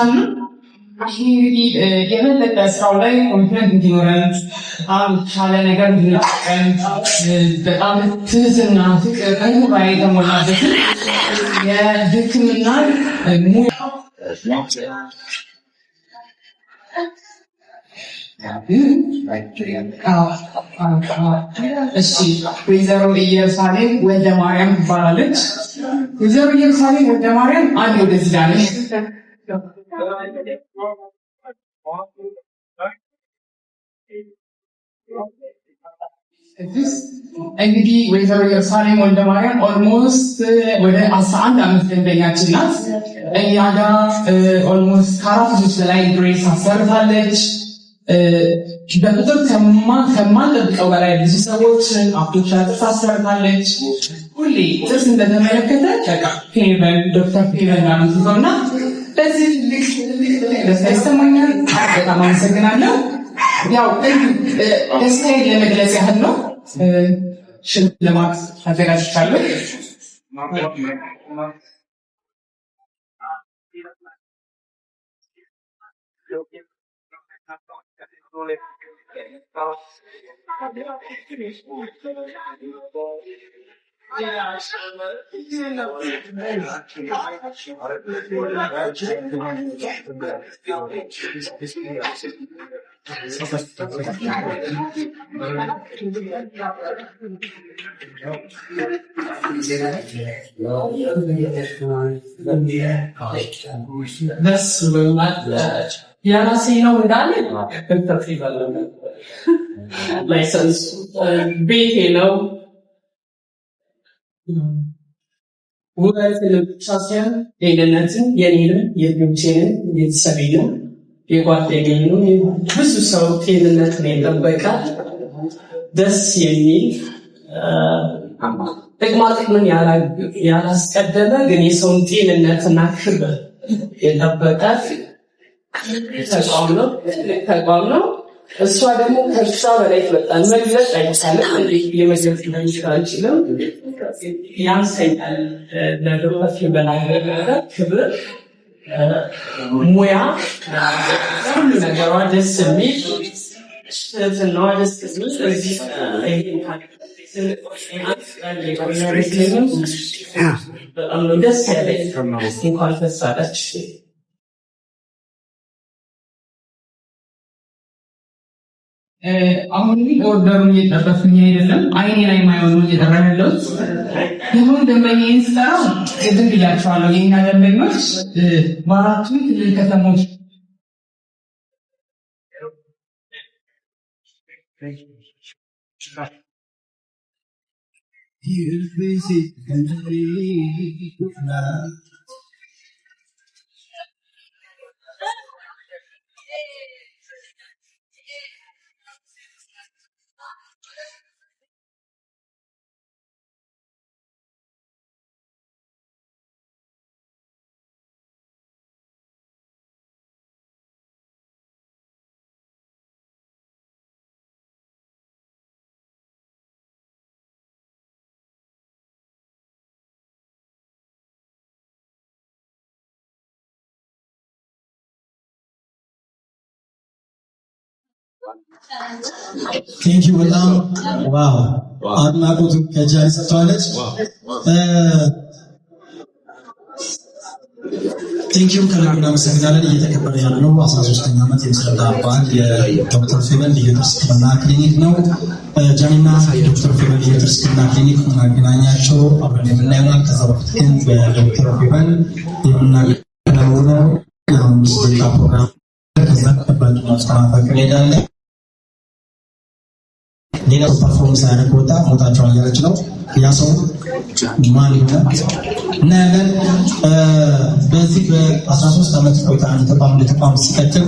አሉ። ይህ እንግዲህ የበለጠ ስራው ላይ confident እንዲኖረን፣ በጣም የተሻለ ነገር እንድንጠቀም፣ በጣም ትህትና፣ ፍቅር፣ ርህራሄ የተሞላበት የሕክምናን ሙያ። እሺ፣ ወይዘሮ ኢየሩሳሌም ወልደ ማርያም ትባላለች። ወይዘሮ ኢየሩሳሌም ወልደ ማርያም አንድ ወደዚህ ዳነች። እንግዲህ ወይዘሮ ኢየሩሳሌም ወልደ ማርያም almost ወደ 11 ዓመት ደንበኛችን ናት። እኛ ጋር almost ከ4 ልጆች በላይ brace አሰርታለች። በቁጥር ከማንጠብቀው በላይ ብዙ ሰዎች artificial ጥርስ አሰርታለች። ሁሌ ጥርስ እንደተመለከተ በቃ ፌቨን፣ ዶክተር ፌቨን ጋር ነው እና በዚህ ትልቅ ትልቅ ደስታ ይሰማኛል። በጣም አመሰግናለሁ። ያው ደስታዬን ለመግለጽ ያህል ነው። ሽልማት አዘጋጅቻለሁ። ደስ ብሎኛል። የራሴ ነው እንዳለ license ቤቴ ነው። ውበትን ብቻ ሳይሆን ጤንነትን፣ የኔንም፣ የልጆቼንም፣ የቤተሰቤንም፣ የጓደኛዬንም፣ ብዙ ሰው ጤንነትን የጠበቀ ደስ የሚል፣ ጥቅማ ጥቅምን ያላስቀደመ ግን የሰውን ጤንነትና ክብር የጠበቀ ተቋም ነው። ትልቅ ተቋም ነው። እሷ ደግሞ ከእሷ በላይ ትበልጣል። መግለጽ አይቻልም። እንዴት የመግለጽ እንደሚችል አልችልም። ያንሰኛል። ለዶክተር ፌቨን ክብር፣ ሙያ፣ ሁሉ ነገሯ ደስ የሚል፣ ትህትናዋ ደስ የሚል፣ እዚህ በጣም ነው ደስ ያለኝ። እንኳን ደስ አለች። አሁን order ኡን እየጠበኩኝ አይደለም፣ አይኔ ላይ ማየውን ነው እየጠራ ያለሁት። ይሁን ደንበኛዬን ስጠራው ቅድም ብያቸዋለሁ። የኛ ደንበኞች በአራቱም ክልል ከተሞች። Thank you በጣም፣ wow፣ አድናቆቱ ከጃኒ ሰጥተዋለች። Thank you፣ ከልብ እናመሰግናለን። እየተከበረ ያለው 13ኛ ዓመት የምስረታ በዓል የዶክተር ፌቨን ልዩ ጥርስ ሕክምና ክሊኒክ ነው። ጃኒና የዶክተር ፌቨን ልዩ ጥርስ ሕክምና ክሊኒክ ምናገናኛቸው አብረን የምናየው ይሆናል። ከዛ በፊት ግን በዶክተር ፌቨን የምናከናውነው የ5 ደቂቃ ፕሮግራም፣ ከዛ ጠባቂ ማስተናፈቅ እንሄዳለን። ሌላ ሰው perform ሳያደርግ ወጣ ሞታቸዋል እያለች ነው። ያ ሰው ማን ይሆናል እናያለን። በዚህ በ13 ዓመት ቆይታ አንድ ተቋም እንደ ተቋም ሲቀጥል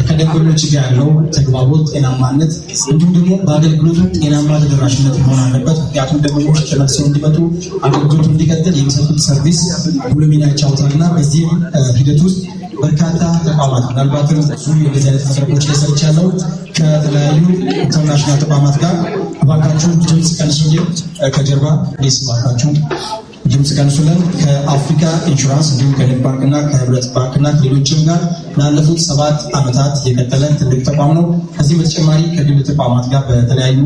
ከደንበኞች ጋር ያለው ተግባቦት፣ ጤናማነት እንዲሁም ደግሞ በአገልግሎቱ ጤናማ ተደራሽነት መሆን አለበት። ምክንያቱም ደንበኞች ተመልሰው እንዲመጡ፣ አገልግሎቱ እንዲቀጥል የሚሰጡት service ጉልህ ሚና ይጫወታል እና በዚህም ሂደት ውስጥ በርካታ ተቋማት፣ ምናልባትም ብዙ የእንደዚህ አይነት መድረኮች ላይ ሰርቻለሁ ከተለያዩ international ተቋማት ጋር። እባካችሁ ድምፅ ቀንሱልኝ ከጀርባ please፣ እባካችሁ። ድምፅ ቀንሱልን። ከአፍሪካ ኢንሹራንስ እንዲሁም ከንግድ ባንክና ከህብረት ባንክና ከሌሎችም ጋር ላለፉት 7 ዓመታት የቀጠለ ትልቅ ተቋም ነው። ከዚህም በተጨማሪ ከግል ተቋማት ጋር በተለያዩ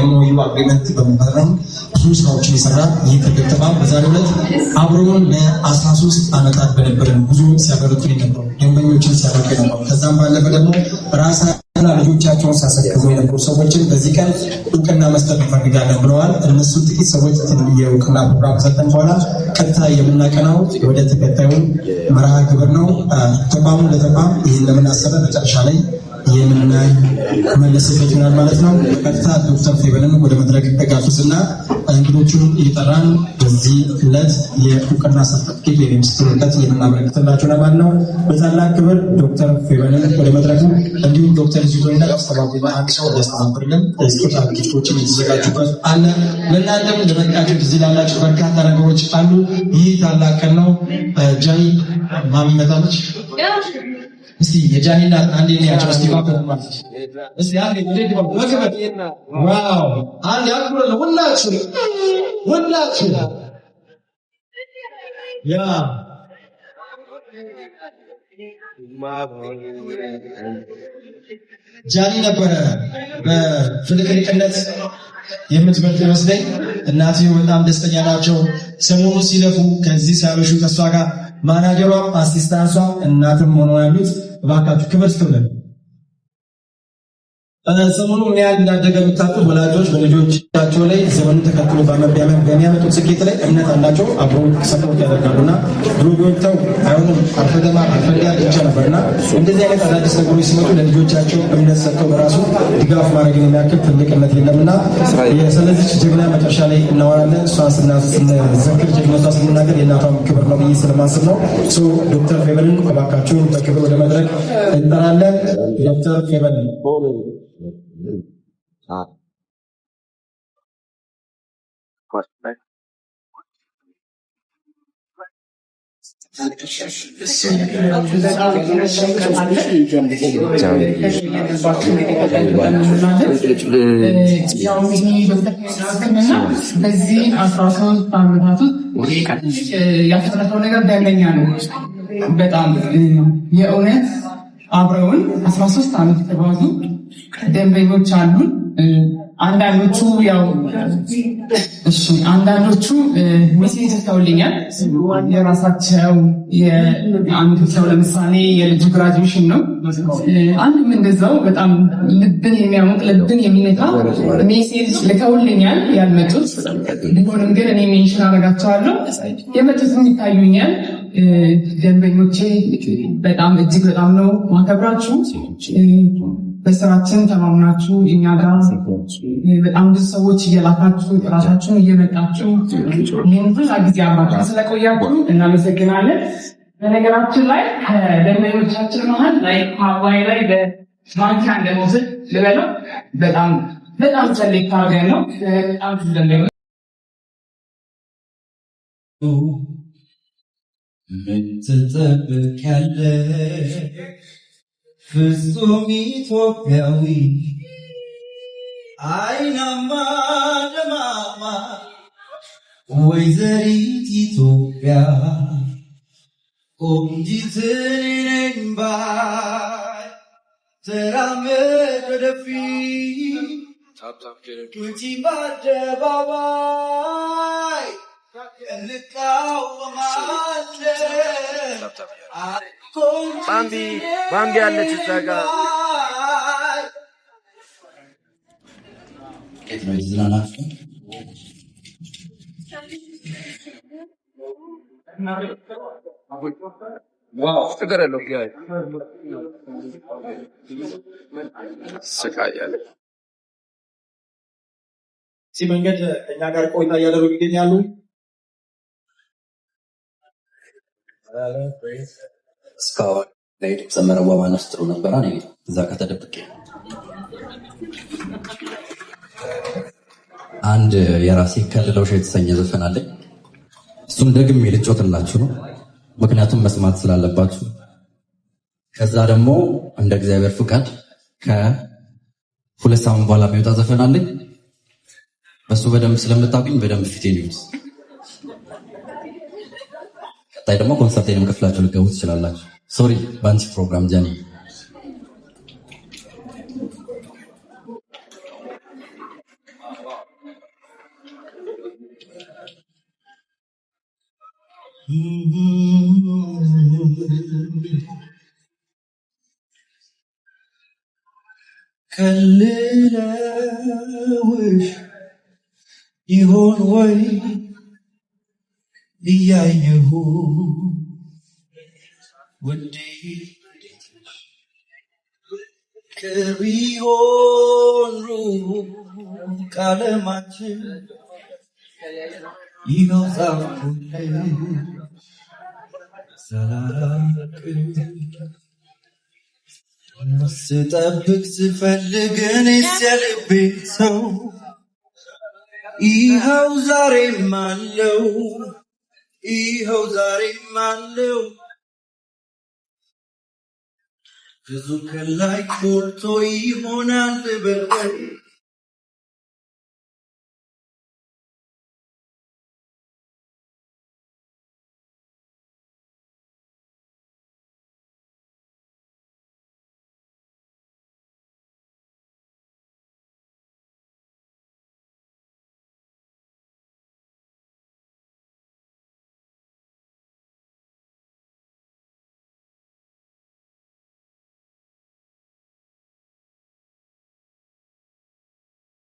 MOU agreement በመፈረም ብዙ ስራዎችን የሰራ ይህ ትልቅ ተቋም በዛሬው ዕለት አብሮን ለ13 ዓመታት በነበረን ጉዞ ሲያበረቱ የነበሩ፣ ደንበኞችን ሲያበቁ የነበሩ፣ ከዛም ባለፈ ደግሞ ራሳና ልጆቻቸውን ሲያሰክሙ የነበሩ ሰዎችን በዚህ ቀን እውቅና መስጠት እንፈልጋለን ብለዋል። እነሱ ጥቂት ሰዎች የእውቅና ፕሮግራም ከሰጠን በኋላ ቀጥታ የምናቀናው ወደ ተከታዩ መርሃ ግብር ነው። ተቋሙ ለተቋም ይህን ለምን አሰበ መጨረሻ ላይ የምናይ መለስበት ይሆናል ማለት ነው። በቀጥታ ዶክተር ፌቨንን ወደ መድረክ ጋብዝና እንግዶቹን እየጠራን በዚህ ዕለት የእውቅና ሰርተፍኬት ወይም የምስክር ወረቀት የምናበረክትላቸው ነው ማለት ነው። በታላቅ ክብር ዶክተር ፌቨንን ወደ መድረኩ፣ እንዲሁም ዶክተር ዚቶና አስተባባሪ አንድ ሰው እንዲያስተባብርልን ስጦታ gift ኦችን የተዘጋጁበት አለ። ለእናንተም ለመጣችሁ እዚህ ላላችሁ በርካታ ነገሮች አሉ። ይህ ታላቅ ቀን ነው። ጃኒ ማሚ መጣለች። እስቲ የጃኒ እናት አንዴ እንያቸው። እስቲ ማለት እስቲ አንዴ እንዴት በክብር wow! አንዴ አክብሩ ሁላችሁ ሁላችሁ። Yeah፣ ጃኒ ነበረ በፍልቅልቅነት የምትበልጥ ይመስለኝ። እናትየው በጣም ደስተኛ ናቸው። ሰሞኑን ሲለፉ ከዚህ ሲያመሹ ከእሷ ጋር ማናጀሯም assistant ሷም እናትም ሆነው ያሉት፣ እባካችሁ ክብር ስጡልን። ሰሞኑ ምን ያህል እንዳደገ የምታውቁት ወላጆች በልጆቻቸው ላይ ዘመኑን ተከትሎ በሚያመጡት ስኬት ላይ እምነት አላቸው፣ አብሮ support ያደርጋሉ። እና ድሮ ቢሆን ተው አይሆንም፣ አርፈደማ አርፈዳ ብቻ ነበር። እና እንደዚህ አይነት አዳዲስ ነገሮች ሲመጡ ለልጆቻቸው እምነት ሰጥተው በራሱ ድጋፍ ማድረግን የሚያክል ትልቅነት የለም። እና ስለዚች ጀግና መጨረሻ ላይ እናወራለን። እሷን ስንዘክር፣ ጀግነቷ ስንናገር የእናቷም ክብር ነው ብዬ ስለማስብ ነው። ዶክተር ፌቨንን እባካችሁን በክብር ወደ መድረክ እንጠራለን። ዶክተር ፌቨን። ያው እንግዲህ ዶክተር ሕክምና በዚህ 13 ዓመታት ውስጥ ያተረፈው ነገር ደንበኛ ነው። በጣም የእውነት አብረውን 13 ዓመት የተጓዙ ደንበኞች አሉን። አንዳንዶቹ ያው እሺ፣ አንዳንዶቹ message ልከውልኛል። የራሳቸው አንድ ሰው ለምሳሌ የልጁ graduation ነው። አንድም እንደዛው በጣም ልብን የሚያሞቅ፣ ልብን የሚነካ message ልከውልኛል ያልመጡት። ቢሆንም ግን እኔ mention አደርጋቸዋለሁ። የመጡትም ይታዩኛል። ደንበኞቼ በጣም እጅግ በጣም ነው ማከብራችሁ። በስራችን ተማምናችሁ እኛ ጋር በጣም ብዙ ሰዎች እየላካችሁ፣ ራሳችሁን እየመጣችሁ፣ ይህን ሁላ ጊዜ አብራችሁ ስለቆያችሁ እናመሰግናለን። በነገራችን ላይ ከደንበኞቻችን መሀል ላይ ሀዋይ ላይ በማንኪያ እንደመውሰድ ልበለው፣ በጣም በጣም select አድርገን ነው። በጣም ብዙ ደንበኞች ምን ትጠብቂያለሽ? ፍጹም ኢትዮጵያዊ፣ አይናማ ደማማ ወይዘሪት ኢትዮጵያ፣ ቆንጂት እኔ ነኝ ባይ፣ ተራመድ ወደፊት፣ ውጪ በአደባባይ እንቃወማለን። ባምቢ ባምቢ አለች እዛ ጋ። እንዴት ነው የተዝናናችሁ? ችግር የለውም። ስቃያለ። እዚህ መንገድ ከኛ ጋር ቆይታ እያደረጉ ይገኛሉ። እስካሁን ላይ ድምፀ መረዋ ማነስ ጥሩ ነበረ። እኔ እዛ ከተደብቄ አንድ የራሴ ከልለውሽ የተሰኘ ዘፈን አለኝ። እሱን ደግሜ ልጮትላችሁ ነው፣ ምክንያቱም መስማት ስላለባችሁ። ከዛ ደግሞ እንደ እግዚአብሔር ፍቃድ ከ2 ሳምንት በኋላ የሚወጣ ዘፈን አለኝ። በሱ በደንብ ስለምታውቁኝ በደንብ ፊቴን ይዩት። ቀጣይ ደግሞ ኮንሰርቴንም ከፍላችሁ ልገቡ ትችላላችሁ። Sorry በአንቺ ፕሮግራም ጀኒ። ከልለውሽ ይሆን ወይ እያየሁ ውዴ ከቢሆን ሩቅ ዓለማችን ይኸው ጻፍኩልሽ ሳላቅሽ ስጠብቅ ስፈልግ እኔስ የልቤ ሰው ይኸው ዛሬም አለው ይኸው ዛሬም አለው ብዙ ከላይ ሞልቶ ይሆናል በላይ።